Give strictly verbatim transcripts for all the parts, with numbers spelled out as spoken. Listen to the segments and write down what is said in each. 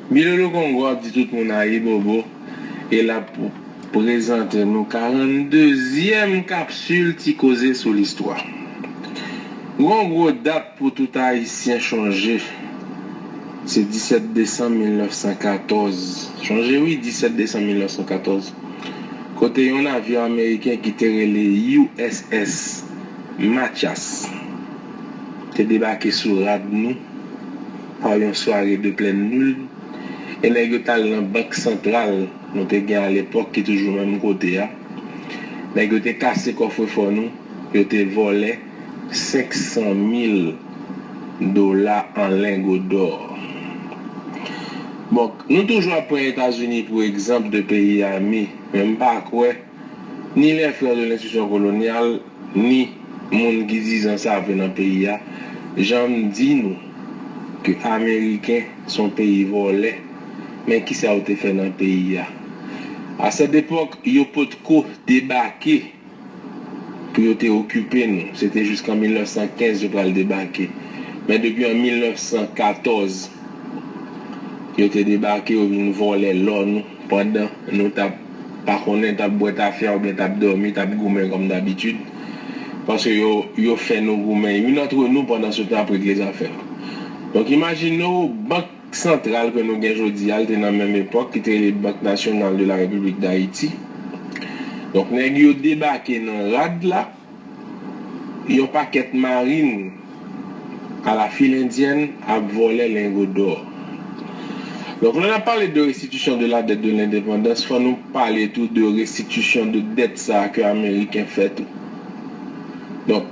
Bilolo Kongo ap di tout moun ayibobo e l ap prezante nou karanndezyèm kapsil Ti Koze sou Listwa. Gon gwo dat pou tout Ayisyen chonje, se disèt desanm mil nèf san katòz. Chonje wi, disèt desanm mil nèf san katòz, kote yon navyo ameriken ki te rele U S S Mathias te debake sou rad nou pa yon sware de plèn nil, e nèg yo t al nan bank santral nou te gen alepòk ki toujou menm kote a. Nèg yo te kase kòfrefò nou, yo te vòlè senk san mil dola an lengo dò. Bon, nou toujou ap pran Etazini pou egzanp de peyi ami, men m pa kwè ni les frères de l'institution coloniale, ni moun ki dizan save nan peyi a, janm di nou ke Ameriken se yon peyi vòlè, men kisa yo te fè nan peyi a? A sèt epòk, yo potko debake pou yo te okipe nou. Se te jiskan mil nèf san kenz yo pral debake. Men depi an mil nèf san katòz, yo te debake, yo vin vòlè lò nou pandan nou t ap pa konnen, t ap bwè tafya oubyen t ap dòmi, t ap goumen kòm dabitid. Paske yo, yo fè nou goumen youn antre nou pandan se tan ap regle zafè yo. Donk, imajine w, bank santral ke nou gen jodi a, l te nan menm epòk, ki te rele Banque Nationale de la République d'Haïti. Donk, nèg yo debake nan rad la, yon pakèt marin à la fil indienne ap vòlè lengo dò. Donk, lè n ap pale de restitution de la dette de l'indépendance, fò nou pale tou de restitution de dèt sa a ke Ameriken fè tou. Donk,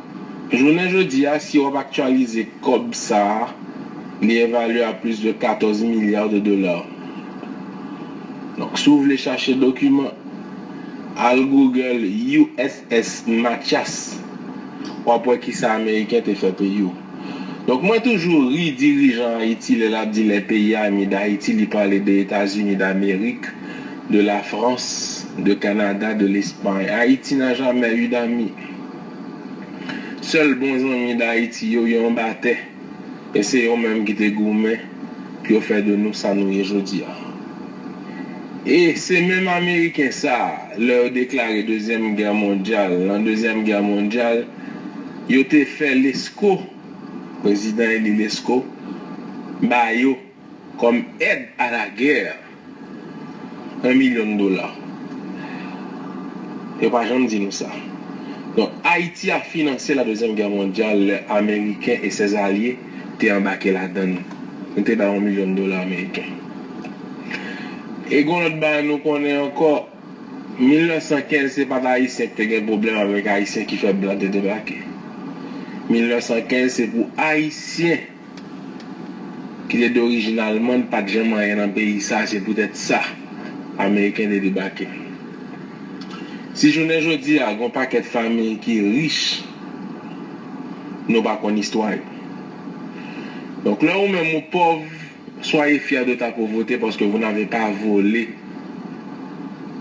jounen jodi a, si w ap aktyalize kòb sa a, li evalye a plis de katòz milya de dola. Donk, si w vle chache dokiman, al Google U S S Mathias, w ap wè kisa Ameriken te fè peyi w. Donk, mwen toujou ri dirijan Ayiti lè l ap di les pays amis d'Haïti, li pale de Etazini d'Amerik, de la Frans, de Kanada, de Lespay. Haïti n'a jamais eu d'amis. Sèl bon zanmi Dayiti yo, yo anba tè. E se yo menm ki te goumen pou yo fè de nou sa nou ye jodi a. E se menm Ameriken sa a, lè yo deklare Dezyèm Gè Mondyal, nan Dezyèm Gè Mondyal, yo te fè Lesko, prezidan eli Lesko, ba yo kòm aide à la guerre, yon milyon dola. Yo pa janm di nou sa. Donk, Ayiti a finanse la Deuxième Guerre Mondiale lè Ameriken e ses alye te anbake ladan l. Nou te bay yon milyon dola ameriken. E gon lòt bagay nou konnen ankò, mil nèf san kenz se pa t Ayisyen ki te gen pwoblèm avèk Ayisyen ki fè blan te debake. Mil nèf san kenz se pou Ayisyen ki te dorijin alman, pa t janm anyen nan peyi sa, se poutèt sa Ameriken te debake. Si jounen jodi a, gon pakèt fanmi ki rich, nou pa konn istwa yo. Donk, lè ou menm ou pòv, soyez fiers de ta pauvreté parce que vous n'avez pas volé.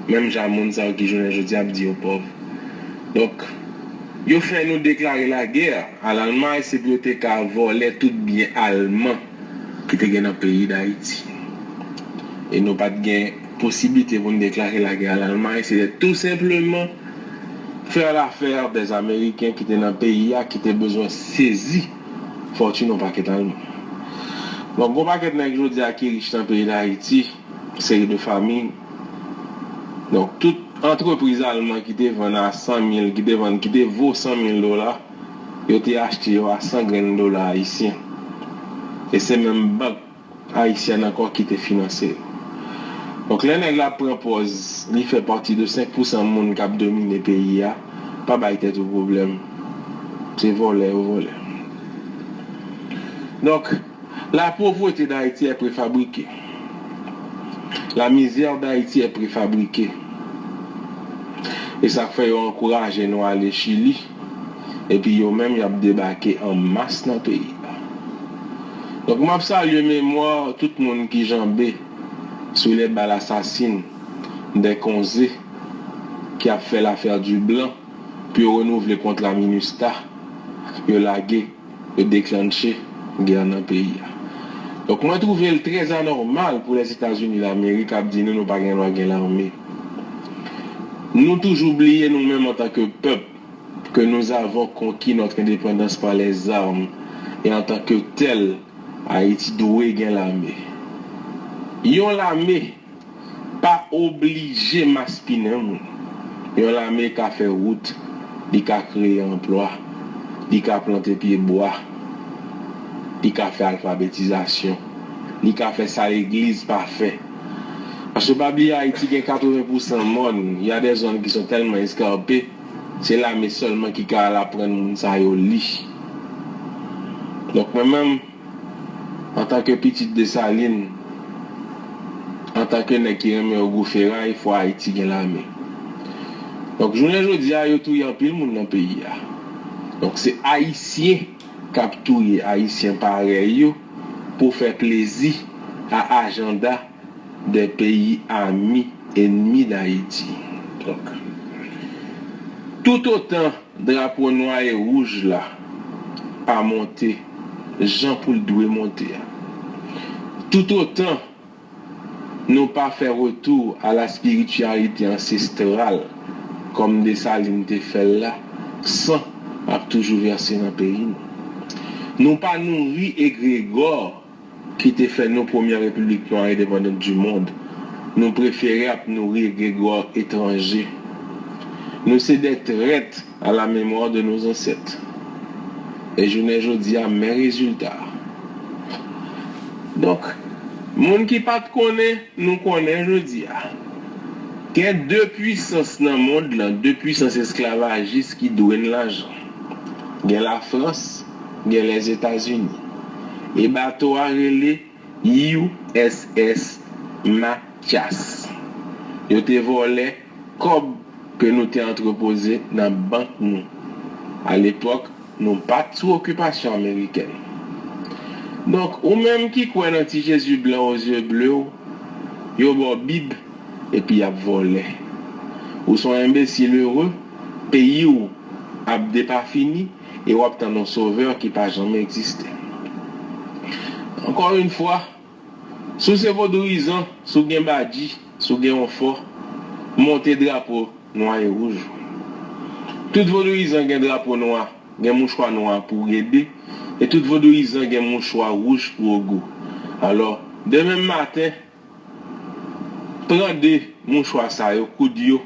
Menm jan moun sa yo ki jounen jodi a ap di yo pòv. Donk, yo fè nou deklare lagè a Lalmay, se pou yo te ka vòlè tout byen alman ki te gen nan peyi Dayiti. E nou pa t gen posiblite pou n deklare lagè a Lalmay, se te tou senpleman faire l'affaire des Américains ki te nan peyi a, ki te bezwen sezi fòtin yon pakèt Alman. Donk, gon pakèt nèg jodi a ki rich nan peyi Dayiti, seri de fanmi. Donk, tout antrepriz alman ki te vann a san mil, ki te vann, ki te vo san mil dola, yo te achte yo a san grenn dola ayisyen. E se menm bank ayisyèn ankò ki te finanse yo. Donk, lè nèg la pran pòz, li fè pati de senk pousan moun k ap domine peyi a, pa bay tèt ou pwoblèm. Se vòlè yo vòlè. Donk, la pauvreté d'Haïti est préfabriquée. La misère d'Haïti est préfabriquée. E sa k fè yo ankouraje nou ale Chili. Epi yo menm, y ap debake an mas nan peyi a. Donk, m ap salye memwa tout moun ki janbe sou les balles assassines des Konze ki ap fè l'affaire du blanc pou yo renouvle kontra MINUSTAH yo lage, yo deklanche gè nan peyi a. Donk, mwen twouve l trè anòmal pou Lèzetazini Lamerik ap di nou nou pa gen dwa gen lame. Nou toujou bliye nou menm antanke pèp que nous avons conquis notre indépendance par les armes et en tant que tel, Ayiti dwe gen lame. Yon lame pa oblije maspinen moun. Yon lame ka fè wout, li ka kreye anplwa, li ka plante pye bwa, li ka fè alfabetizasyon, li ka fè sa legliz pa fè. Paske pa bliye Ayiti gen katreven pousan mòn, y a des zones qui sont tellement escarpées, se lame sèlman ki ka al aprann moun sa yo li. Donk mwen menm, antanke pitit Desalin, antanke nèg ki renmen ogou feray, fò Ayiti gen lame. Donk jounen jodi a, yo touye anpil moun nan peyi a. Donk se Ayisyen k ap touye Ayisyen parèy yo pou fè plezi a ajanda des pays amis ennemis d'Haïti. Donk, toutotan drapo nwa e wouj la pa monte jan pou l dwe monte a, toutotan nou pa fè retou a la spirityalite ansestral kòm Desalin te fè l la, san ap toujou vèse nan peyi nou. Nou pa nouri egregò ki te fè nou premyè repiblik nwa endepandant di mond. Nou prefere ap nouri egregò etranje. Nou se de trèt à la mémoire de nos ancêtres. E jounen jodi a, men rezilta a. Donk, moun ki pa t konnen, nou konnen jodi a. Gen de pwisans nan mond lan, de pwisans esklavajis ki dwe n lajan. Gen Lafrans, gen Lèzetazini. E bato a rele U S S Matyas. Yo te vòlè kòb ke nou te antrepoze nan bank nou. Alepòk, nou pa t sou okipasyon amerikèn. Donk, ou menm ki kwè nan ti Jezi blan o zye ble w, yo ba w Bib, epi y ap vòlè. Ou se yon enbesil ere, peyi w ap depafini, e w ap tann yon sovè ki pa janmen egziste. Encore une fois, si w se vodouyizan, si w gen badji, si w gen yon fò, monte drapo nwa e wouj ou. Tout vodouyizan gen drapo nwa, gen mouchwa nwa pou rede, e tout vodouyizan gen mouchwa wouj pou ogou. Alò, demen maten, pran de mouchwa sa yo, koud yo,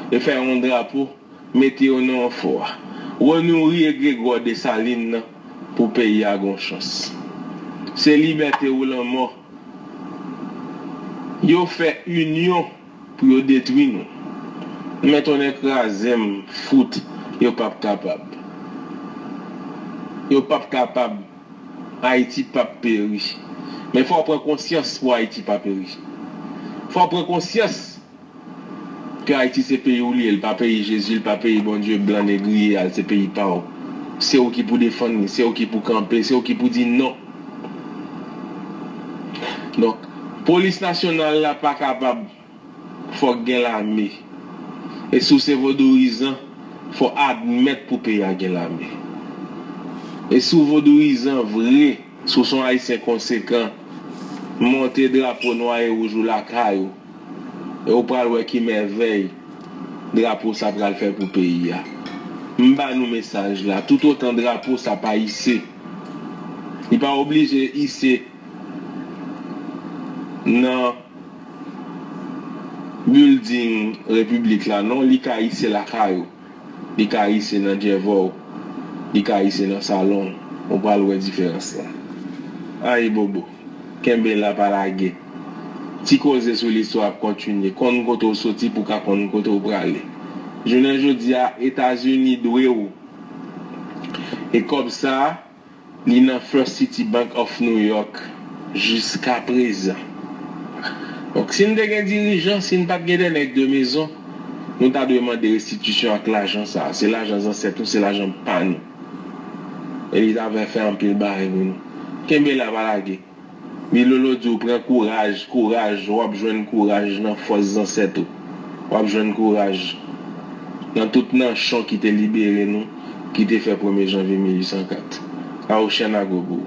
e fè yon drapo, mete yo nan yon fò a. Renouri egregò Desalin nan pou peyi a gon chans. Se libète ou lanmò. Yo fè inyon pou yo detwi nou. Men tonnè kraze m, fout, yo p ap kapab. Yo p ap kapab. Ayiti p ap peri. Men fò w pran konsyans pou Ayiti pa peri. Fò w pran konsyans ke Ayiti se peyi w li ye, li pa peyi Jezi, li pa peyi Bondye blan negriye a, li se peyi pa w. Se ou ki pou defann li, se ou ki pou kanpe, se ou ki pou di non. Donk, polis nasyonal la pa kapab, fòk gen lame. E si w se vodouyizan, fò admèt pou peyi a gen lame. E si w vodouyizan vre, si w se yon Ayisyen konsekan, monte drapo nwa e wouj ou lakay ou. E w pral wè ki mèvèy drapo sa pral fè pou peyi a. M ba nou mesaj la, toutotan drapo sa pa ise, li pa oblije ise nan bilding Repiblik la, non, li ka ise lakay ou. Li ka ise nan djèvò w, li ka ise nan salon w, ou pral wè diferans lan. Ayibobo, kenbe la pa lage. Ti koze sou listwa ap kontinye, konn kote w soti pou w ka konn kote w prale. Jounen jodi a, Etazini dwe w. E kòb sa a, li nan First City Bank of New York jiskaprezan. Donk, si n te gen dirijan, si n pa t gen de nèg de mezon, nou ta dwe mande restitisyon ak lajan sa a. Se lajan zansèt nou, se lajan pa nou. E li ta fè anpil bagay pou nou. Kenbe la, pa lage. Bilolo di w pran kouraj, kouraj, w ap jwenn kouraj nan fòs zansèt ou. W ap jwenn kouraj nan tout nanchon ki te libere nou, ki te fè premye janvye mil uit san kat. Awochèn agogo.